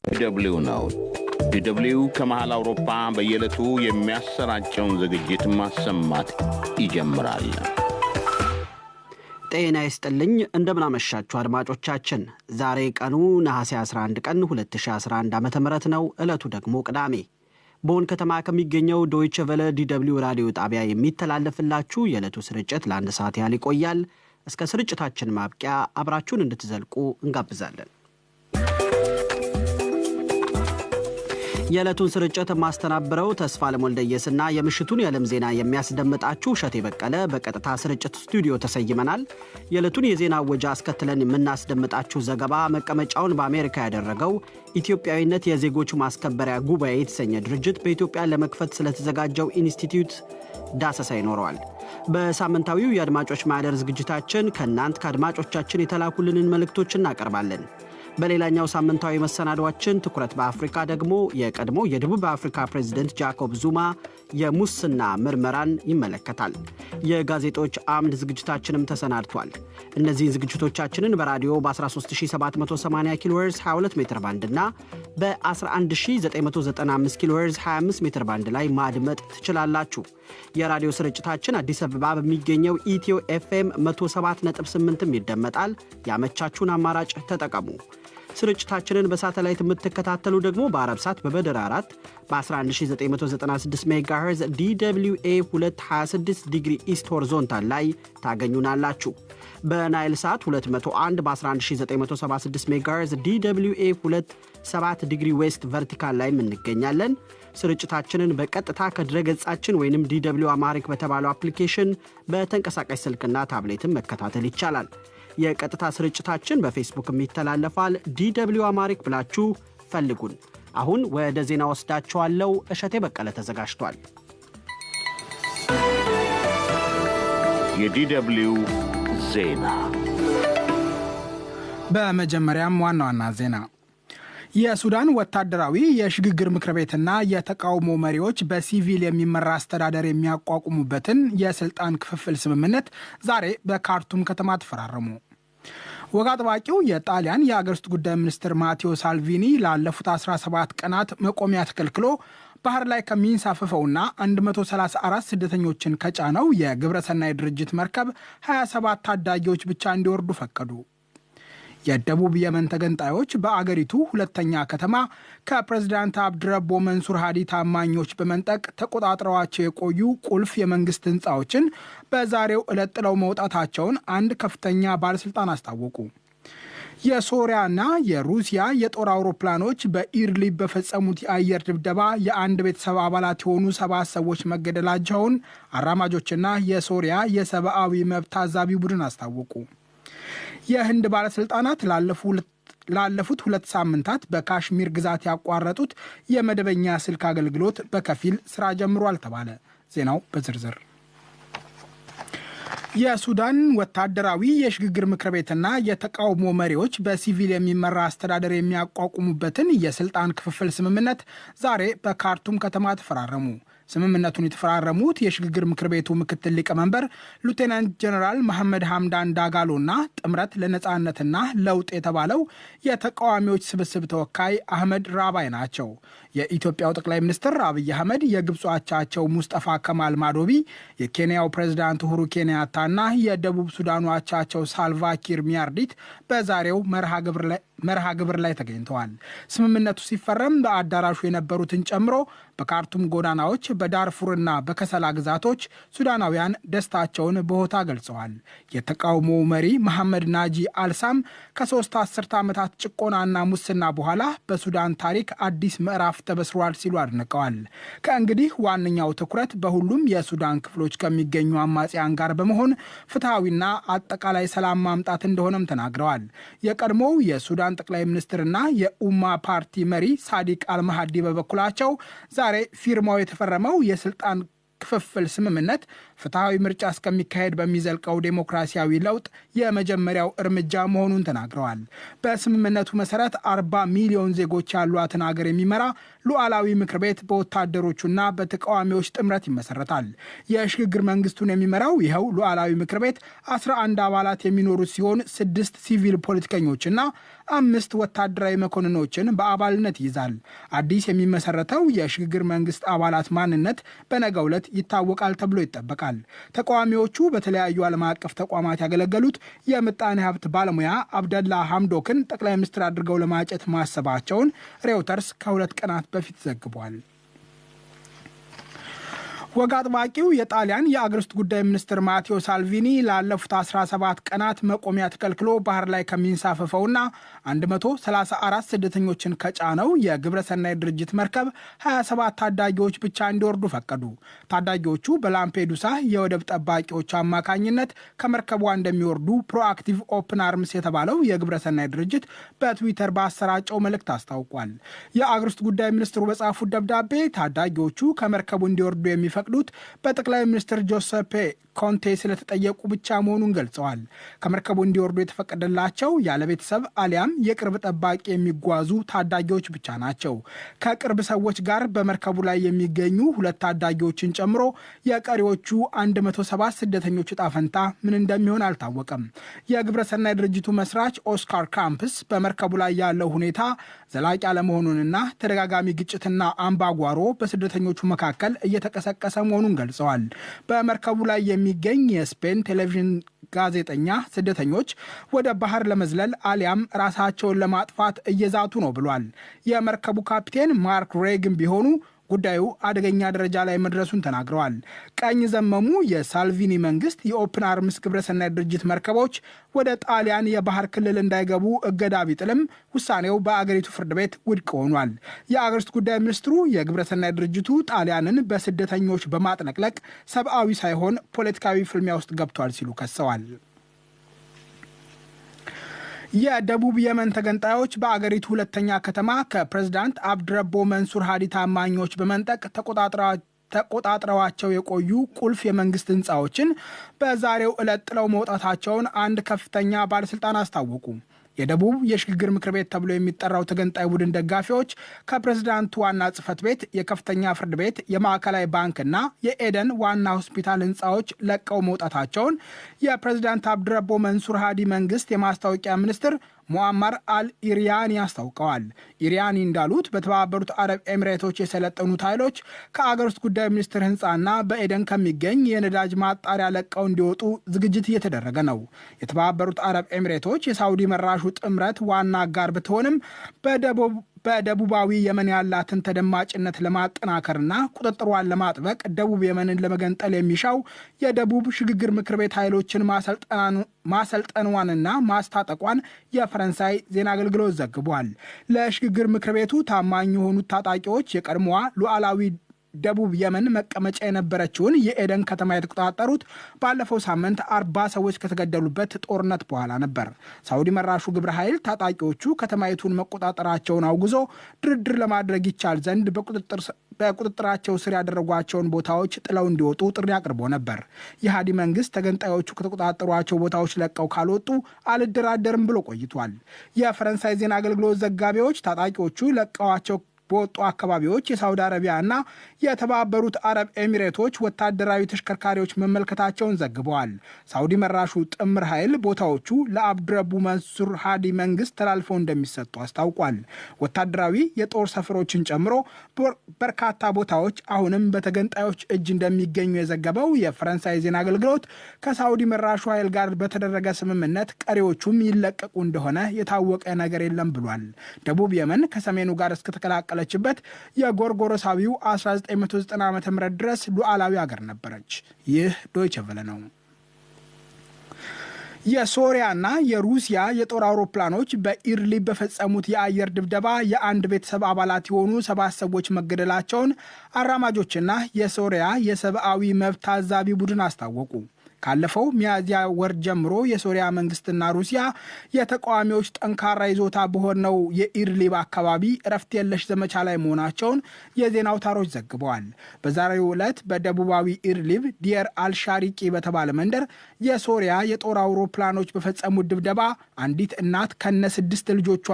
DW ነው። DW ከመሃል አውሮፓ በየዕለቱ የሚያሰራጨውን ዝግጅት ማሰማት ይጀምራል። ጤና ይስጥልኝ፣ እንደምናመሻችሁ አድማጮቻችን። ዛሬ ቀኑ ነሐሴ 11 ቀን 2011 ዓ ም ነው። ዕለቱ ደግሞ ቅዳሜ። ቦን ከተማ ከሚገኘው ዶይቸ ቨለ DW ራዲዮ ጣቢያ የሚተላለፍላችሁ የዕለቱ ስርጭት ለአንድ ሰዓት ያህል ይቆያል። እስከ ስርጭታችን ማብቂያ አብራችሁን እንድትዘልቁ እንጋብዛለን። የዕለቱን ስርጭት የማስተናብረው ተስፋለም ወልደየስና የምሽቱን የዓለም ዜና የሚያስደምጣችሁ እሸቴ በቀለ በቀጥታ ስርጭት ስቱዲዮ ተሰይመናል። የዕለቱን የዜና እወጃ አስከትለን የምናስደምጣችሁ ዘገባ መቀመጫውን በአሜሪካ ያደረገው ኢትዮጵያዊነት የዜጎች ማስከበሪያ ጉባኤ የተሰኘ ድርጅት በኢትዮጵያ ለመክፈት ስለተዘጋጀው ኢንስቲትዩት ዳሰሳ ይኖረዋል። በሳምንታዊው የአድማጮች ማህደር ዝግጅታችን ከእናንት ከአድማጮቻችን የተላኩልንን መልእክቶች እናቀርባለን። በሌላኛው ሳምንታዊ መሰናዷችን ትኩረት በአፍሪካ ደግሞ የቀድሞ የደቡብ አፍሪካ ፕሬዝደንት ጃኮብ ዙማ የሙስና ምርመራን ይመለከታል። የጋዜጦች አምድ ዝግጅታችንም ተሰናድቷል። እነዚህን ዝግጅቶቻችንን በራዲዮ በ13780 ኪሎ ሄርዝ 22 ሜትር ባንድ እና በ11995 ኪሎ ሄርዝ 25 ሜትር ባንድ ላይ ማድመጥ ትችላላችሁ። የራዲዮ ስርጭታችን አዲስ አበባ በሚገኘው ኢትዮ ኤፍኤም 107.8ም ይደመጣል። ያመቻችሁን አማራጭ ተጠቀሙ። ስርጭታችንን በሳተላይት የምትከታተሉ ደግሞ በአረብ ሳት በበደር 4 በ11996 ሜጋሄርዝ DWA 226 ዲግሪ east horizontal ላይ ታገኙናላችሁ። በናይል ሳት 201 በ11976 ሜጋሄርዝ DWA 27 ዲግሪ west vertical ላይ እንገኛለን። ስርጭታችንን በቀጥታ ከድረገጻችን ወይንም DW Amharic በተባለው አፕሊኬሽን በተንቀሳቃሽ ስልክና ታብሌትን መከታተል ይቻላል። የቀጥታ ስርጭታችን በፌስቡክም ይተላለፋል። DW Amharic ብላችሁ ፈልጉን። አሁን ወደ ዜና ወስዳችኋለሁ። እሸቴ በቀለ ተዘጋጅቷል። የ DW ዜና። በመጀመሪያም ዋና ዋና ዜና። የሱዳን ወታደራዊ የሽግግር ምክር ቤትና የተቃውሞ መሪዎች በሲቪል የሚመራ አስተዳደር የሚያቋቁሙበትን የስልጣን ክፍፍል ስምምነት ዛሬ በካርቱም ከተማ ተፈራረሙ። ወግ አጥባቂው የጣሊያን የአገር ውስጥ ጉዳይ ሚኒስትር ማቴዎ ሳልቪኒ ላለፉት 17 ቀናት መቆሚያ ተከልክሎ ባህር ላይ ከሚንሳፈፈውና 134 ስደተኞችን ከጫነው የግብረሰናይ ድርጅት መርከብ 27 ታዳጊዎች ብቻ እንዲወርዱ ፈቀዱ። የደቡብ የመን ተገንጣዮች በአገሪቱ ሁለተኛ ከተማ ከፕሬዝዳንት አብድረቦ መንሱር ሃዲ ታማኞች በመንጠቅ ተቆጣጥረዋቸው የቆዩ ቁልፍ የመንግስት ህንፃዎችን በዛሬው ዕለት ጥለው መውጣታቸውን አንድ ከፍተኛ ባለሥልጣን አስታወቁ። የሶሪያና የሩሲያ የጦር አውሮፕላኖች በኢድሊብ በፈጸሙት የአየር ድብደባ የአንድ ቤተሰብ አባላት የሆኑ 7 ሰዎች መገደላቸውን አራማጆችና የሶሪያ የሰብአዊ መብት ታዛቢ ቡድን አስታወቁ። የህንድ ባለስልጣናት ላለፉት 2 ሳምንታት በካሽሚር ግዛት ያቋረጡት የመደበኛ ስልክ አገልግሎት በከፊል ስራ ጀምሯል ተባለ። ዜናው በዝርዝር። የሱዳን ወታደራዊ የሽግግር ምክር ቤትና የተቃውሞ መሪዎች በሲቪል የሚመራ አስተዳደር የሚያቋቁሙበትን የስልጣን ክፍፍል ስምምነት ዛሬ በካርቱም ከተማ ተፈራረሙ። ስምምነቱን የተፈራረሙት የሽግግር ምክር ቤቱ ምክትል ሊቀመንበር ሉቴናንት ጀነራል መሐመድ ሐምዳን ዳጋሎና ጥምረት ለነፃነትና ለውጥ የተባለው የተቃዋሚዎች ስብስብ ተወካይ አህመድ ራባይ ናቸው። የኢትዮጵያው ጠቅላይ ሚኒስትር አብይ አህመድ፣ የግብፁ አቻቸው ሙስጠፋ ከማል ማዶቢ፣ የኬንያው ፕሬዝዳንት ኡሁሩ ኬንያታና የደቡብ ሱዳኑ አቻቸው ሳልቫኪር ሚያርዲት በዛሬው መርሃ ግብር ላይ ተገኝተዋል። ስምምነቱ ሲፈረም በአዳራሹ የነበሩትን ጨምሮ በካርቱም ጎዳናዎች፣ በዳርፉርና በከሰላ ግዛቶች ሱዳናውያን ደስታቸውን በሆታ ገልጸዋል። የተቃውሞው መሪ መሐመድ ናጂ አልሳም ከ3 አስርተ ዓመታት ጭቆናና ሙስና በኋላ በሱዳን ታሪክ አዲስ ምዕራፍ ተበስሯል ሲሉ አድንቀዋል። ከእንግዲህ ዋነኛው ትኩረት በሁሉም የሱዳን ክፍሎች ከሚገኙ አማጽያን ጋር በመሆን ፍትሐዊና አጠቃላይ ሰላም ማምጣት እንደሆነም ተናግረዋል። የቀድሞው የሱዳን ጠቅላይ ሚኒስትርና የኡማ ፓርቲ መሪ ሳዲቅ አልማሃዲ በበኩላቸው ዛሬ ፊርማው የተፈረመው የስልጣን ክፍፍል ስምምነት ፍትሐዊ ምርጫ እስከሚካሄድ በሚዘልቀው ዴሞክራሲያዊ ለውጥ የመጀመሪያው እርምጃ መሆኑን ተናግረዋል። በስምምነቱ መሰረት 40 ሚሊዮን ዜጎች ያሏትን አገር የሚመራ ሉዓላዊ ምክር ቤት በወታደሮቹና በተቃዋሚዎች ጥምረት ይመሰረታል። የሽግግር መንግስቱን የሚመራው ይኸው ሉዓላዊ ምክር ቤት 11 አባላት የሚኖሩት ሲሆን 6 ሲቪል ፖለቲከኞችና 5 ወታደራዊ መኮንኖችን በአባልነት ይይዛል። አዲስ የሚመሰረተው የሽግግር መንግስት አባላት ማንነት በነገው ዕለት ይታወቃል ተብሎ ይጠበቃል። ተቃዋሚዎቹ በተለያዩ ዓለም አቀፍ ተቋማት ያገለገሉት የምጣኔ ሀብት ባለሙያ አብደላ ሐምዶክን ጠቅላይ ሚኒስትር አድርገው ለማጨት ማሰባቸውን ሬውተርስ ከ2 ቀናት በፊት ዘግቧል። ወግ አጥባቂው የጣሊያን የአገር ውስጥ ጉዳይ ሚኒስትር ማቴዎ ሳልቪኒ ላለፉት 17 ቀናት መቆሚያ ተከልክሎ ባህር ላይ ከሚንሳፈፈውና 134 ስደተኞችን ከጫነው የግብረሰናይ ድርጅት መርከብ 27 ታዳጊዎች ብቻ እንዲወርዱ ፈቀዱ። ታዳጊዎቹ በላምፔዱሳ የወደብ ጠባቂዎች አማካኝነት ከመርከቧ እንደሚወርዱ ፕሮአክቲቭ ኦፕን አርምስ የተባለው የግብረሰናይ ድርጅት በትዊተር ባሰራጨው መልእክት አስታውቋል። የአገር ውስጥ ጉዳይ ሚኒስትሩ በጻፉት ደብዳቤ ታዳጊዎቹ ከመርከቡ እንዲወርዱ የሚፈቅዱት በጠቅላይ ሚኒስትር ጆሴፔ ኮንቴ ስለተጠየቁ ብቻ መሆኑን ገልጸዋል። ከመርከቡ እንዲወርዱ የተፈቀደላቸው ያለ ቤተሰብ አሊያም የቅርብ ጠባቂ የሚጓዙ ታዳጊዎች ብቻ ናቸው። ከቅርብ ሰዎች ጋር በመርከቡ ላይ የሚገኙ 2 ታዳጊዎችን ጨምሮ የቀሪዎቹ 107 ስደተኞች ዕጣ ፈንታ ምን እንደሚሆን አልታወቀም። የግብረሰናይ ድርጅቱ መስራች ኦስካር ካምፕስ በመርከቡ ላይ ያለው ሁኔታ ዘላቂ አለመሆኑንና ተደጋጋሚ ግጭትና አምባጓሮ በስደተኞቹ መካከል እየተቀሰቀሰ መሆኑን ገልጸዋል። በመርከቡ ላይ የሚገኝ የስፔን ቴሌቪዥን ጋዜጠኛ ስደተኞች ወደ ባህር ለመዝለል አሊያም ራሳቸውን ለማጥፋት እየዛቱ ነው ብሏል። የመርከቡ ካፕቴን ማርክ ሬግን ቢሆኑ ጉዳዩ አደገኛ ደረጃ ላይ መድረሱን ተናግረዋል። ቀኝ ዘመሙ የሳልቪኒ መንግስት የኦፕን አርምስ ግብረሰናይ ድርጅት መርከቦች ወደ ጣሊያን የባህር ክልል እንዳይገቡ እገዳ ቢጥልም ውሳኔው በአገሪቱ ፍርድ ቤት ውድቅ ሆኗል። የአገር ውስጥ ጉዳይ ሚኒስትሩ የግብረሰናይ ድርጅቱ ጣሊያንን በስደተኞች በማጥለቅለቅ ሰብአዊ ሳይሆን ፖለቲካዊ ፍልሚያ ውስጥ ገብቷል ሲሉ ከሰዋል። የደቡብ የመን ተገንጣዮች በአገሪቱ ሁለተኛ ከተማ ከፕሬዝዳንት አብድረቦ መንሱር ሃዲ ታማኞች በመንጠቅ ተቆጣጥረዋቸው የቆዩ ቁልፍ የመንግስት ህንፃዎችን በዛሬው ዕለት ጥለው መውጣታቸውን አንድ ከፍተኛ ባለስልጣን አስታወቁ። የደቡብ የሽግግር ምክር ቤት ተብሎ የሚጠራው ተገንጣይ ቡድን ደጋፊዎች ከፕሬዝዳንቱ ዋና ጽሕፈት ቤት፣ የከፍተኛ ፍርድ ቤት፣ የማዕከላዊ ባንክና የኤደን ዋና ሆስፒታል ህንፃዎች ለቀው መውጣታቸውን የፕሬዝዳንት አብድረቦ መንሱር ሃዲ መንግስት የማስታወቂያ ሚኒስትር ሙአማር አል ኢሪያኒ አስታውቀዋል። ኢሪያኒ እንዳሉት በተባበሩት አረብ ኤሚሬቶች የሰለጠኑት ኃይሎች ከአገር ውስጥ ጉዳይ ሚኒስትር ህንፃና በኤደን ከሚገኝ የነዳጅ ማጣሪያ ለቀው እንዲወጡ ዝግጅት እየተደረገ ነው። የተባበሩት አረብ ኤሚሬቶች የሳውዲ መራሹ ጥምረት ዋና አጋር ብትሆንም በደቡባዊ የመን ያላትን ተደማጭነት ለማጠናከርና ቁጥጥሯን ለማጥበቅ ደቡብ የመንን ለመገንጠል የሚሻው የደቡብ ሽግግር ምክር ቤት ኃይሎችን ማሰልጠኗንና ማስታጠቋን የፈረንሳይ ዜና አገልግሎት ዘግቧል። ለሽግግር ምክር ቤቱ ታማኝ የሆኑት ታጣቂዎች የቀድሞዋ ሉዓላዊ ደቡብ የመን መቀመጫ የነበረችውን የኤደን ከተማ የተቆጣጠሩት ባለፈው ሳምንት 40 ሰዎች ከተገደሉበት ጦርነት በኋላ ነበር። ሳውዲ መራሹ ግብረ ኃይል ታጣቂዎቹ ከተማይቱን መቆጣጠራቸውን አውግዞ ድርድር ለማድረግ ይቻል ዘንድ በቁጥጥራቸው ስር ያደረጓቸውን ቦታዎች ጥለው እንዲወጡ ጥሪ አቅርቦ ነበር። የሃዲ መንግስት ተገንጣዮቹ ከተቆጣጠሯቸው ቦታዎች ለቀው ካልወጡ አልደራደርም ብሎ ቆይቷል። የፈረንሳይ ዜና አገልግሎት ዘጋቢዎች ታጣቂዎቹ ለቀዋቸው በወጡ አካባቢዎች የሳውዲ አረቢያና የተባበሩት አረብ ኤሚሬቶች ወታደራዊ ተሽከርካሪዎች መመልከታቸውን ዘግበዋል። ሳውዲ መራሹ ጥምር ኃይል ቦታዎቹ ለአብድረቡ መንሱር ሃዲ መንግስት ተላልፈው እንደሚሰጡ አስታውቋል። ወታደራዊ የጦር ሰፈሮችን ጨምሮ በርካታ ቦታዎች አሁንም በተገንጣዮች እጅ እንደሚገኙ የዘገበው የፈረንሳይ ዜና አገልግሎት ከሳውዲ መራሹ ኃይል ጋር በተደረገ ስምምነት ቀሪዎቹም ይለቀቁ እንደሆነ የታወቀ ነገር የለም ብሏል። ደቡብ የመን ከሰሜኑ ጋር እስከተቀላቀለችበት የጎርጎሮሳዊው 1990 ዓ.ም ድረስ ሉዓላዊ ሀገር ነበረች። ይህ ዶይቼ ቬለ ነው። የሶሪያና የሩሲያ የጦር አውሮፕላኖች በኢድሊብ በፈጸሙት የአየር ድብደባ የአንድ ቤተሰብ አባላት የሆኑ 7 ሰዎች መገደላቸውን አራማጆችና የሶሪያ የሰብአዊ መብት ታዛቢ ቡድን አስታወቁ። ካለፈው ሚያዝያ ወር ጀምሮ የሶሪያ መንግስትና ሩሲያ የተቃዋሚዎች ጠንካራ ይዞታ በሆነው የኢድሊብ አካባቢ እረፍት የለሽ ዘመቻ ላይ መሆናቸውን የዜና አውታሮች ዘግበዋል። በዛሬው ዕለት በደቡባዊ ኢድሊብ ዲየር አልሻሪቂ በተባለ መንደር የሶሪያ የጦር አውሮፕላኖች በፈጸሙት ድብደባ አንዲት እናት ከነ 6 ልጆቿ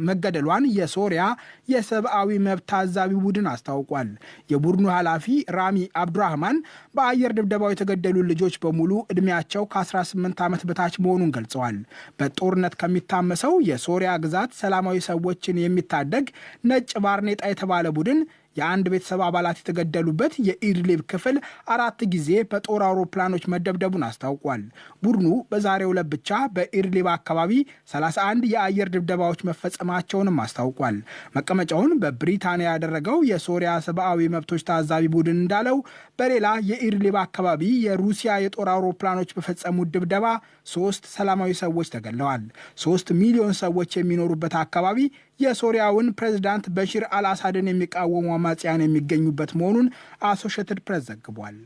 መገደሏን የሶሪያ የሰብአዊ መብት ታዛቢ ቡድን አስታውቋል። የቡድኑ ኃላፊ ራሚ አብዱራህማን በአየር ድብደባው የተገደሉ ልጆች በሙሉ ዕድሜያቸው ከ18 ዓመት በታች መሆኑን ገልጸዋል። በጦርነት ከሚታመሰው የሶሪያ ግዛት ሰላማዊ ሰዎችን የሚታደግ ነጭ ባርኔጣ የተባለ ቡድን የአንድ ቤተሰብ አባላት የተገደሉበት የኢድሊብ ክፍል 4 ጊዜ በጦር አውሮፕላኖች መደብደቡን አስታውቋል። ቡድኑ በዛሬው ዕለት ብቻ በኢድሊብ አካባቢ 31 የአየር ድብደባዎች መፈጸማቸውንም አስታውቋል። መቀመጫውን በብሪታንያ ያደረገው የሶሪያ ሰብአዊ መብቶች ታዛቢ ቡድን እንዳለው በሌላ የኢድሊብ አካባቢ የሩሲያ የጦር አውሮፕላኖች በፈጸሙት ድብደባ 3 ሰላማዊ ሰዎች ተገድለዋል። 3 ሚሊዮን ሰዎች የሚኖሩበት አካባቢ የሶሪያውን ፕሬዝዳንት በሺር አልአሳድን የሚቃወሙ አማጽያን የሚገኙበት መሆኑን አሶሺየትድ ፕሬስ ዘግቧል።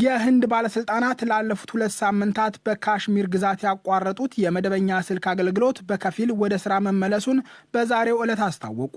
የህንድ ባለስልጣናት ላለፉት 2 ሳምንታት በካሽሚር ግዛት ያቋረጡት የመደበኛ ስልክ አገልግሎት በከፊል ወደ ስራ መመለሱን በዛሬው ዕለት አስታወቁ።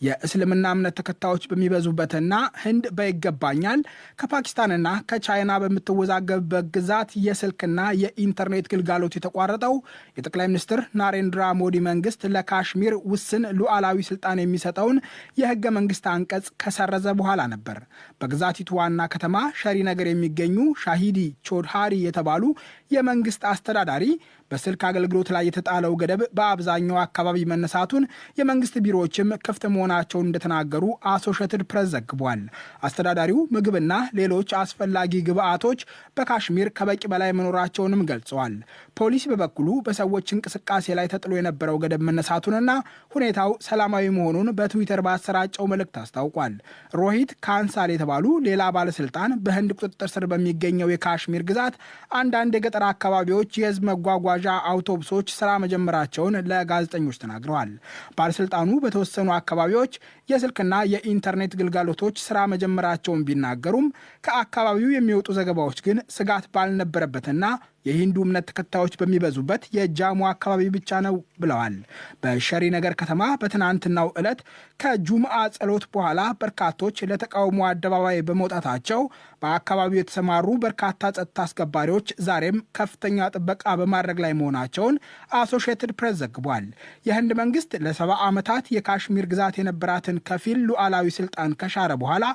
የእስልምና እምነት ተከታዮች በሚበዙበትና ህንድ በይገባኛል ከፓኪስታንና ከቻይና በምትወዛገብበት ግዛት የስልክና የኢንተርኔት ግልጋሎት የተቋረጠው የጠቅላይ ሚኒስትር ናሬንድራ ሞዲ መንግስት ለካሽሚር ውስን ሉዓላዊ ስልጣን የሚሰጠውን የህገ መንግስት አንቀጽ ከሰረዘ በኋላ ነበር። በግዛቲቱ ዋና ከተማ ሸሪነገር የሚገኙ ሻሂዲ ቾድሃሪ የተባሉ የመንግስት አስተዳዳሪ በስልክ አገልግሎት ላይ የተጣለው ገደብ በአብዛኛው አካባቢ መነሳቱን የመንግስት ቢሮዎችም ክፍት መሆናቸውን እንደተናገሩ አሶሺየትድ ፕሬስ ዘግቧል። አስተዳዳሪው ምግብና ሌሎች አስፈላጊ ግብአቶች በካሽሚር ከበቂ በላይ መኖራቸውንም ገልጸዋል። ፖሊስ በበኩሉ በሰዎች እንቅስቃሴ ላይ ተጥሎ የነበረው ገደብ መነሳቱንና ሁኔታው ሰላማዊ መሆኑን በትዊተር ባሰራጨው መልእክት አስታውቋል። ሮሂት ካንሳል የተባሉ ሌላ ባለስልጣን በህንድ ቁጥጥር ስር በሚገኘው የካሽሚር ግዛት አንዳንድ የገጠር አካባቢዎች የህዝብ መጓጓዣ አውቶቡሶች ስራ መጀመራቸውን ለጋዜጠኞች ተናግረዋል። ባለስልጣኑ በተወሰኑ አካባቢዎች የስልክና የኢንተርኔት ግልጋሎቶች ስራ መጀመራቸውን ቢናገሩም ከአካባቢው የሚወጡ ዘገባዎች ግን ስጋት ባልነበረበትና የሂንዱ እምነት ተከታዮች በሚበዙበት የጃሙ አካባቢ ብቻ ነው ብለዋል። በሸሪነገር ከተማ በትናንትናው ዕለት ከጁምአ ጸሎት በኋላ በርካቶች ለተቃውሞ አደባባይ በመውጣታቸው በአካባቢው የተሰማሩ በርካታ ጸጥታ አስከባሪዎች ዛሬም ከፍተኛ ጥበቃ በማድረግ ላይ መሆናቸውን አሶሺየትድ ፕሬስ ዘግቧል። የህንድ መንግስት ለ70 ዓመታት የካሽሚር ግዛት የነበራትን ከፊል ሉዓላዊ ስልጣን ከሻረ በኋላ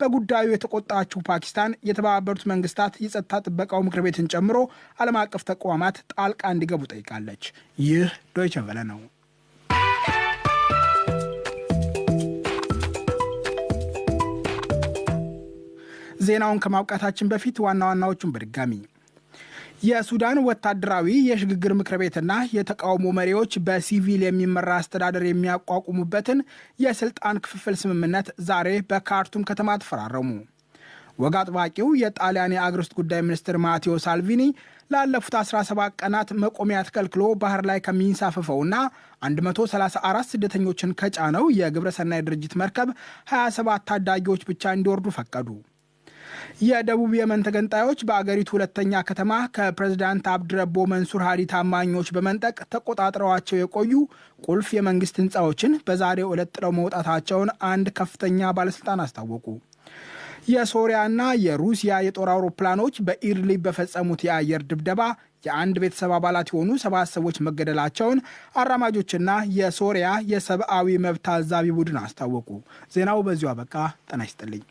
በጉዳዩ የተቆጣችው ፓኪስታን የተባበሩት መንግስታት የጸጥታ ጥበቃው ምክር ቤትን ጨምሮ ዓለም አቀፍ ተቋማት ጣልቃ እንዲገቡ ጠይቃለች። ይህ ዶይቸ ቬለ ነው። ዜናውን ከማብቃታችን በፊት ዋና ዋናዎቹን በድጋሚ የሱዳን ወታደራዊ የሽግግር ምክር ቤትና የተቃውሞ መሪዎች በሲቪል የሚመራ አስተዳደር የሚያቋቁሙበትን የስልጣን ክፍፍል ስምምነት ዛሬ በካርቱም ከተማ ተፈራረሙ። ወግ አጥባቂው የጣሊያን የአገር ውስጥ ጉዳይ ሚኒስትር ማቴዎ ሳልቪኒ ላለፉት 17 ቀናት መቆሚያ ተከልክሎ ባህር ላይ ከሚንሳፈፈውና 134 ስደተኞችን ከጫነው የግብረሰናይ ድርጅት መርከብ 27 ታዳጊዎች ብቻ እንዲወርዱ ፈቀዱ። የደቡብ የመን ተገንጣዮች በአገሪቱ ሁለተኛ ከተማ ከፕሬዝዳንት አብድረቦ መንሱር ሃዲ ታማኞች በመንጠቅ ተቆጣጥረዋቸው የቆዩ ቁልፍ የመንግስት ህንፃዎችን በዛሬው ዕለት ጥለው መውጣታቸውን አንድ ከፍተኛ ባለስልጣን አስታወቁ። የሶሪያና የሩሲያ የጦር አውሮፕላኖች በኢድሊብ በፈጸሙት የአየር ድብደባ የአንድ ቤተሰብ አባላት የሆኑ 7 ሰዎች መገደላቸውን አራማጆችና የሶሪያ የሰብአዊ መብት ታዛቢ ቡድን አስታወቁ። ዜናው በዚሁ አበቃ። ጤና ይስጥልኝ።